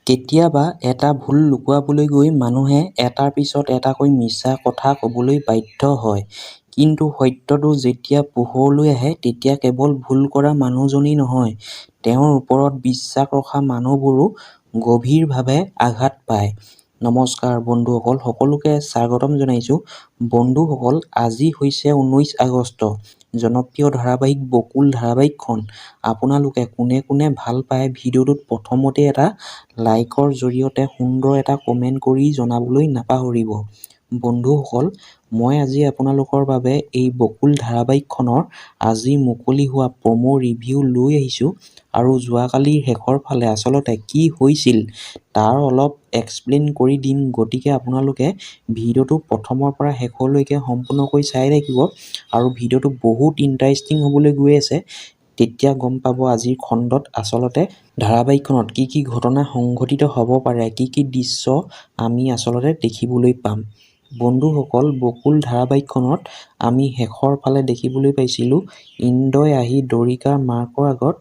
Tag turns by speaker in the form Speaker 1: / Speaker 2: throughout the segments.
Speaker 1: কেতিয়াবা এটা ভুল লুকুৱাবলৈ গৈ মানুহে এটাৰ পিছত এটাকৈ মিছা কথা ক'বলৈ বাধ্য হয়। কিন্তু সত্যটো যেতিয়া পোহৰলৈ আহে তেতিয়া কেৱল ভুল কৰা মানুহজনেই নহয়, তেওঁৰ ওপৰত বিশ্বাস ৰখা মানুহবোৰো গভীৰভাৱে আঘাত পায়। নমস্কাৰ বন্ধুসকল, সকলোকে স্বাগতম জনাইছো। বন্ধুসকল, আজি হৈছে ১৯ আগষ্ট। জনপ্ৰিয় ধাৰাবাহিক বকুল ধাৰাবাহিকখন আপোনালোকে কোনে কোনে ভাল পায় ভিডিঅ'টোত প্ৰথমতে এটা লাইকৰ জৰিয়তে সুন্দৰ এটা কমেণ্ট কৰি জনাবলৈ নাপাহৰিব। বন্ধুসকল, মই আজি আপোনালোকৰ বাবে এই বকুল ধাৰাবাহিকখনৰ আজি মুকলি হোৱা প্ৰ'ম' ৰিভিউ লৈ আহিছোঁ আৰু যোৱাকালিৰ শেষৰ ফালে আচলতে কি হৈছিল তাৰ অলপ এক্সপ্লেইন কৰি দিম। গতিকে আপোনালোকে ভিডিঅ'টো প্ৰথমৰ পৰা শেষলৈকে সম্পূৰ্ণকৈ চাই থাকিব আৰু ভিডিঅ'টো বহুত ইণ্টাৰেষ্টিং হ'বলৈ গৈ আছে। তেতিয়া গম পাব আজিৰ খণ্ডত আচলতে ধাৰাবাহিকখনত কি কি ঘটনা সংঘটিত হ'ব পাৰে, কি কি দৃশ্য আমি আচলতে দেখিবলৈ পাম। বন্ধুসকল, বকুল ধাৰাবাহিকখনত আমি শেষৰ ফালে দেখিবলৈ পাইছিলোঁ ইন্দ্ৰই আহি দৰিকাৰ মাকৰ আগত,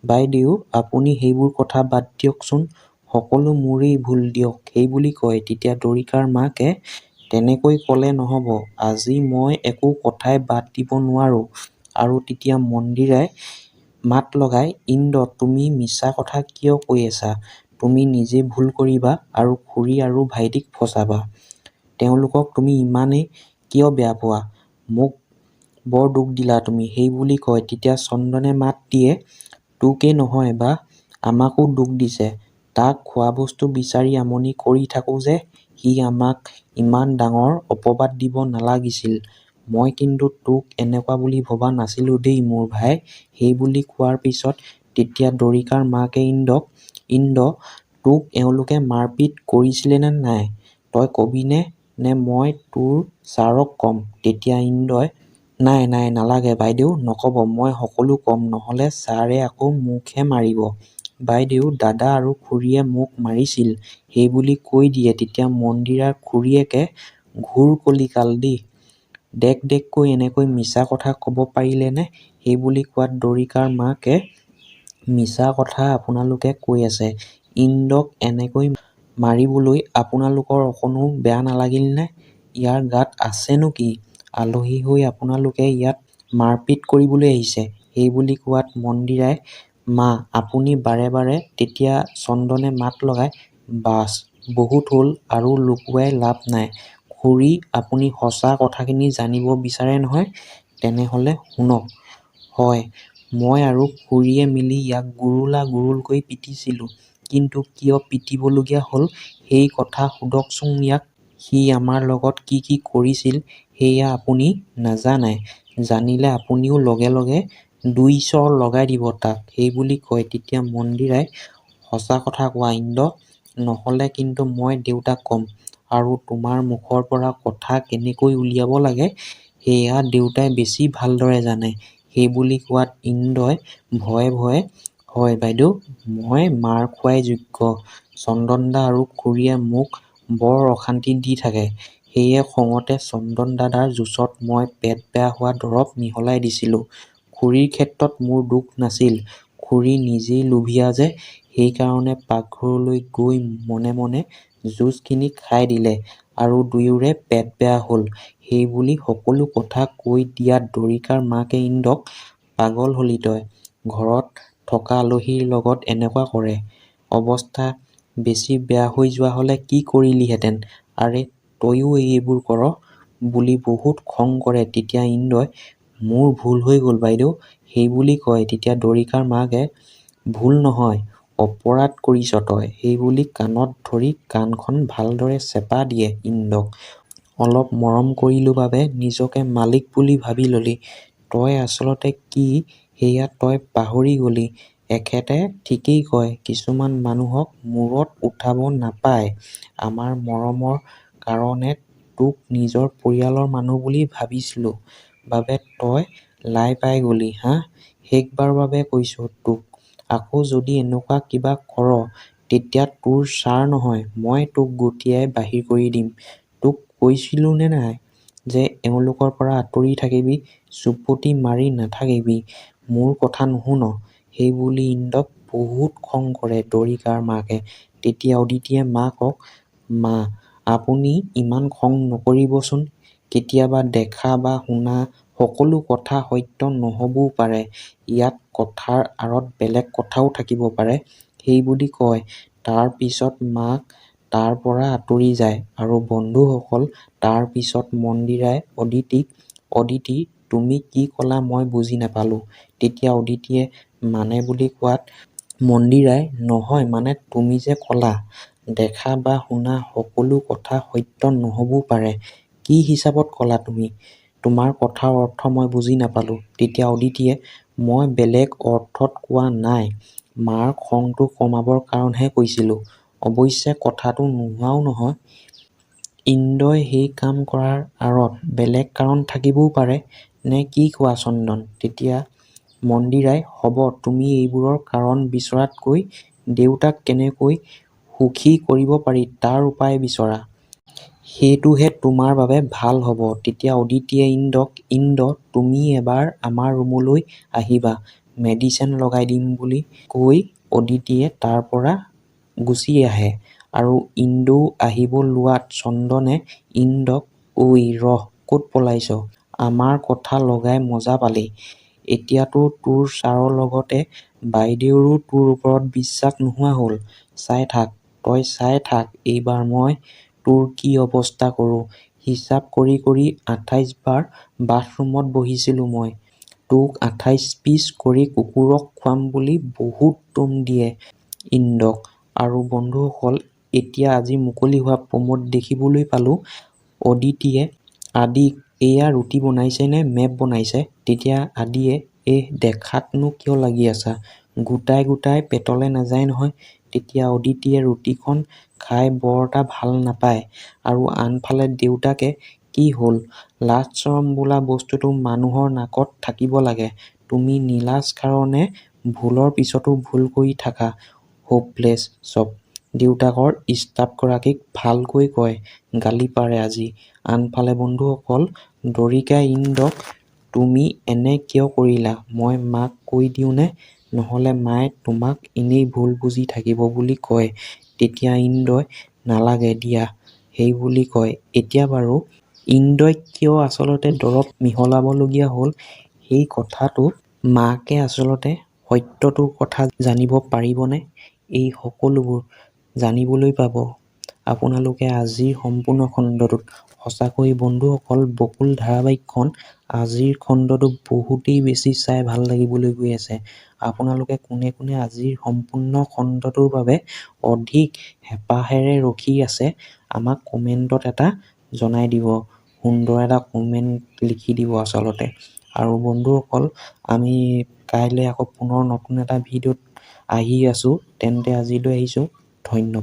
Speaker 1: বাইদেউ আপুনি সেইবোৰ কথা বাদ দিয়কচোন, সকলো মোৰেই ভুল দিয়ক সেইবুলি কয়। তেতিয়া দৰিকাৰ মাকে তেনেকৈ ক'লে নহ'ব, আজি মই একো কথাই বাদ দিব নোৱাৰোঁ। আৰু তেতিয়া মন্দিৰাই মাত লগায়, ইন্দ্ৰ তুমি মিছা কথা কিয় কৈ আছা? তুমি নিজে ভুল কৰিবা আৰু খুৰী আৰু ভাইটিক ফচাবা। তেওঁলোকক তুমি ইমানেই কিয় বেয়া পোৱা? মোক বৰ দুখ দিলা তুমি সেইবুলি কয়। তেতিয়া চন্দনে মাত দিয়ে, তোকেই নহয় বা, আমাকো দুখ দিছে। তাক খোৱাবস্তু বিচাৰি আমনি কৰি থাকোঁ যে সি আমাক ইমান ডাঙৰ অপবাদ দিব নালাগিছিল। মই কিন্তু তোক এনেকুৱা বুলি ভবা নাছিলোঁ দেই মোৰ ভাই সেইবুলি কোৱাৰ পিছত তেতিয়া দৰিকাৰ মাকে ইন্দ্ৰক, ইন্দ্ৰ তোক এওঁলোকে মাৰপিট কৰিছিলনে নাই? তই কবিনে নে মই তোৰ ছাৰক ক'ম? তেতিয়া ইন্দ্ৰই, নাই নাই নালাগে বাইদেউ নক'ব, মই সকলো ক'ম, নহ'লে ছাৰে আকৌ মোকহে মাৰিব। বাইদেউ, দাদা আৰু খুৰীয়ে মোক মাৰিছিল সেইবুলি কৈ দিয়ে। তেতিয়া মন্দিৰাৰ খুৰীয়েকে, ঘোৰ কলিকাল দেই, দেখ দেখকৈ এনেকৈ মিছা কথা ক'ব পাৰিলেনে সেইবুলি কোৱাত দৰিকাৰ মাকে, মিছা কথা আপোনালোকে কৈ আছে, ইন্দ্ৰক এনেকৈ মাৰিবলৈ আপোনালোকৰ অকণো বেয়া নালাগিলনে? ইয়াৰ গাত আছেনো কি? আলহী হৈ আপোনালোকে ইয়াত মাৰপিট কৰিবলৈ আহিছে সেইবুলি কোৱাত মন্দিৰাই, মা আপুনি বাৰে বাৰে তেতিয়া চন্দনে মাত লগায়, বাছ বহুত হ'ল আৰু লুকুৱাই লাভ নাই। খুৰী আপুনি সঁচা কথাখিনি জানিব বিচাৰে নহয়? তেনেহ'লে শুনক। হয়, মই আৰু খুৰীয়ে মিলি ইয়াক গুৰুলা গুৰুলকৈ পিটিছিলোঁ। কিন্তু কিয় পিটিবলগীয়া হ'ল সেই কথা সোধকচোন ইয়াক। সি আমাৰ লগত কি কি কৰিছিল সেয়া আপুনি নাজানে। জানিলে আপুনিও লগে লগে দুই চৰ লগাই দিব তাক সেইবুলি কয়। তেতিয়া মন্দিৰাই, সঁচা কথা কোৱা ইন্দ্ৰ, নহ'লে কিন্তু মই দেউতাক ক'ম আৰু তোমাৰ মুখৰ পৰা কথা কেনেকৈ উলিয়াব লাগে সেয়া দেউতাই বেছি ভালদৰে জানে সেইবুলি কোৱাত ইন্দ্ৰই ভয়ে ভয়ে, হয় বাইদেউ, মই মাৰ খোৱাই যোগ্য। চন্দনদা আৰু খুৰীয়ে মোক বৰ অশান্তি দি থাকে। সেয়ে খঙতে চন্দন দাদাৰ জুচত মই পেট বেয়া হোৱা দৰৱ মিহলাই দিছিলোঁ। খুৰীৰ ক্ষেত্ৰত মোৰ দোষ নাছিল। খুৰী নিজেই লুভীয়া যে, সেইকাৰণে পাকঘৰলৈ গৈ মনে মনে জুচখিনি খাই দিলে আৰু দুয়োৰে পেট বেয়া হ'ল সেইবুলি সকলো কথা কৈ দিয়াত দৰিকাৰ মাকে ইন্দ্ৰক, পাগল হ'লি তই, ঘৰত থকা আলহীৰ লগত এনেকুৱা কৰে? অৱস্থা বেছি বেয়া হৈ যোৱা হ'লে কি কৰিলিহেঁতেন? আৰে তয়ো এইবোৰ কৰ? বুলি বহুত খং কৰে। তেতিয়া ইন্দ্ৰই, মোৰ ভুল হৈ গ'ল বাইদেউ সেইবুলি কয়। তেতিয়া দৰিকাৰ মাকে, ভুল নহয়, অপৰাধ কৰিছ তই সেইবুলি কাণত ধৰি কাণখন ভালদৰে চেপা দিয়ে ইন্দ্ৰক। অলপ মৰম কৰিলোঁ বাবে নিজকে মালিক বুলি ভাবি ল'লি। তই আচলতে কি সেয়া তই পাহৰি গ'লি। এখেতে ঠিকেই কয়, কিছুমান মানুহক মূৰত উঠাব নাপায়। আমাৰ মৰমৰ কাৰণে তোক নিজৰ পৰিয়ালৰ মানুহ বুলি ভাবিছিলোঁ বাবে তই লাই পাই গ'লি হাঁ। শেষবাৰৰ বাবে কৈছোঁ তোক, আকৌ যদি এনেকুৱা কিবা কৰ তেতিয়া তোৰ ছাৰ নহয়, মই তোক গতিয়াই বাহিৰ কৰি দিম। তোক কৈছিলোঁনে নাই যে এওঁলোকৰ পৰা আঁতৰি থাকিবি, চুপতি মাৰি নাথাকিবি, মোৰ কথা নুশুন সেইবুলি ইন্দ্ৰক বহুত খং কৰে দৰিকাৰ মাকে। তেতিয়া অদিতিয়ে মাকক মা আপুনি ইমান খং নকৰিবচোন। কেতিয়াবা দেখা বা শুনা সকলো কথা সত্য নহ'বও পাৰে। ইয়াত কথাৰ আঁৰত বেলেগ কথাও থাকিব পাৰে সেইবুলি কয়। তাৰ পিছত মাক তাৰ পৰা আঁতৰি যায়। আৰু বন্ধুসকল তাৰ পিছত মন্দিৰাই অদিতিক অদিতি তুমি কি ক'লা মই বুজি নাপালো। তেতিয়া অদিতিয়ে মানে বুলি কোৱাত মন্দিৰাই নহয় মানে তুমি যে ক'লা দেখা বা শুনা সকলো কথা সত্য নহ'বও পাৰে কি হিচাপত ক'লা তুমি? তোমাৰ কথাৰ অৰ্থ মই বুজি নাপালো। তেতিয়া অদিতিয়ে মই বেলেগ অৰ্থত কোৱা নাই মাৰ খংটো কমাবৰ কাৰণেহে কৈছিলো। অৱশ্যে কথাটো নোহোৱাও নহয়। ইন্দ্ৰই সেই কাম কৰাৰ আঁৰত বেলেগ কাৰণ থাকিবও পাৰে। নে কি কোৱা চন্দন? তেতিয়া মন্দিৰাই হ'ব তুমি এইবোৰৰ কাৰণ বিচৰাতকৈ দেউতাক কেনেকৈ সুখী কৰিব পাৰি তাৰ উপায় বিচৰা। সেইটোহে তোমাৰ বাবে ভাল হ'ব। তেতিয়া অদিতিয়ে ইন্দ্ৰক ইন্দ্ৰ তুমি এবাৰ আমাৰ ৰুমলৈ আহিবা মেডিচিন লগাই দিম বুলি কৈ অদিতিয়ে তাৰ পৰা গুচি আহে। আৰু ইন্দ্ৰও আহিব লোৱাত চন্দনে ইন্দ্ৰক অই ৰহ ক'ত পলাইছ? আমাৰ কথা লগাই মজা পালি। এতিয়াতো তোৰ ছাৰৰ লগতে বাইদেউৰো তোৰ ওপৰত বিশ্বাস নোহোৱা হ'ল। চাই থাক তই চাই থাক এইবাৰ মই তোৰ কি অৱস্থা কৰো। হিচাপ কৰি কৰি ২৮ বাৰ বাথৰুমত বহিছিলো মই। তোক ২৮ পিচ কৰি কুকুৰক খুৱাম বুলি বহুত দম দিয়ে ইন্দ্ৰক। আৰু বন্ধুসকল এতিয়া আজি মুকলি হোৱা প্ৰম'ত দেখিবলৈ পালো অদিতিয়ে আদিক এয়া ৰুটি বনাইছে নে মেপ বনাইছে? তেতিয়া আদিয়ে এহ দেখাতনো কিয় লাগি আছা? গোটাই গোটাই পেটলে নাযায় নহয়। তেতিয়া অদিতিয়ে ৰুটিখন খাই বৰ এটা ভাল নাপায়। আৰু আনফালে দেউতাকে কি হ'ল লাজ চৰম বোলা বস্তুটো মানুহৰ নাকত থাকিব লাগে। তুমি নিলাজ কাৰণে ভুলৰ পিছতো ভুল কৰি থাকা হোপলেছ চব। দেউতাকৰ ষ্টাফগৰাকীক ভালকৈ কয়। গালি পাৰে আজি। আনফালে বন্ধুসকল দ্বাৰিকাই ইন্দ্ৰক তুমি এনে কিয় কৰিলা মই মাক কৈ দিওঁনে? নহ'লে মায়ে তোমাক এনেই ভুল বুজি থাকিব বুলি কয়। তেতিয়া ইন্দ্ৰই নালাগে দিয়া সেইবুলি কয়। এতিয়া বাৰু ইন্দ্ৰই কিয় আচলতে দৰৱ মিহলাবলগীয়া হ'ল সেই কথাটো মাকে আচলতে সত্যটোৰ কথা জানিব পাৰিবনে? এই সকলোবোৰ জানিবলৈ পাব আপোনালোকে আজিৰ সম্পূৰ্ণ খণ্ডটোত। সঁচাকৈ বন্ধুসকল বকুল ধাৰাবাহিকখন আজিৰ খণ্ডটো বহুতেই বেছি চাই ভাল লাগিবলৈ গৈ আছে। আপোনালোকে কোনে কোনে আজিৰ সম্পূৰ্ণ খণ্ডটোৰ বাবে অধিক হেঁপাহেৰে ৰখি আছে আমাক কমেণ্টত এটা জনাই দিব। সুন্দৰ এটা কমেণ্ট লিখি দিব আচলতে। আৰু বন্ধুসকল আমি কাইলৈ আকৌ পুনৰ নতুন এটা ভিডিঅ'ত আহি আছোঁ। তেন্তে আজিলৈ আহিছোঁ। ধন্যবাদ।